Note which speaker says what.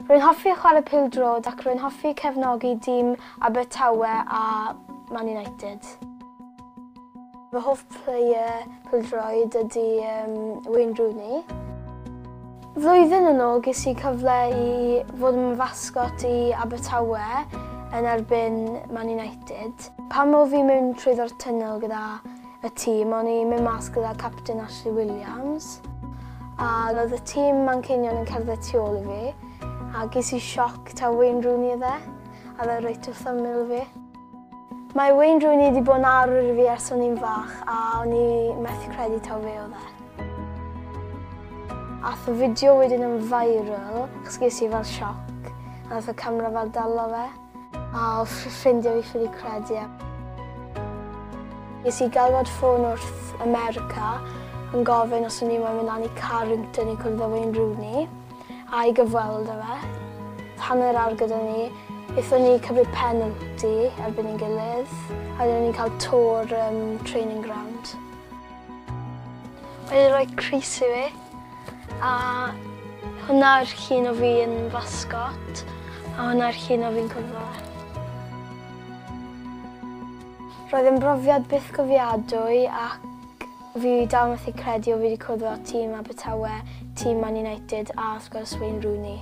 Speaker 1: Rwy'n hoffi chwarae pêl-droed ac rwy'n hoffi cefnogi dîm Abertawe a Man United. Fy hoff player pêl-droed ydy Wayne Rooney. Flwyddyn yn ôl ges i cyfle i fod yn fasgot i Abertawe yn erbyn Man United. Pan o fi mewn trwyddo'r tunnel gyda y tîm, o'n i'n mynd mas gyda Captain Ashley Williams. A oedd y tîm Manceinion yn cerdded tu ôl i fi, a ges i sioc taw Wayne Rooney oedd e, a fe reit wrth ymyl fi. Mae Wayne Rooney wedi bod yn arwr i fi ers o'n i'n fach, a o'n i methu credu taw fe oedd e. Ath y fideo wedyn yn viral, achos ges i fel sioc, a nath y camera fel dalo fe, a oedd ffrindiau fi ffili credu e. Ges i galwad ffôn wrth America yn gofyn os o'n i moyn mynd lan i Carrington i cwrdd â Wayne Rooney a i gyfweld â fe. Hanner awr gyda ni, aethon ni cymryd penalty erbyn ein gilydd a wedyn o'n ni'n cael tour training ground. Wedi rhoi crys i fi a hwnna'r llun o fi yn fasgot a hwnna'r llun o fi'n cwrdd â fe. Roedd yn brofiad bythgofiadwy ac fi dal methu credu o fi wedi cwrdd â tîm Abertawe, tîm Man United a wrth gwrs Wayne Rooney.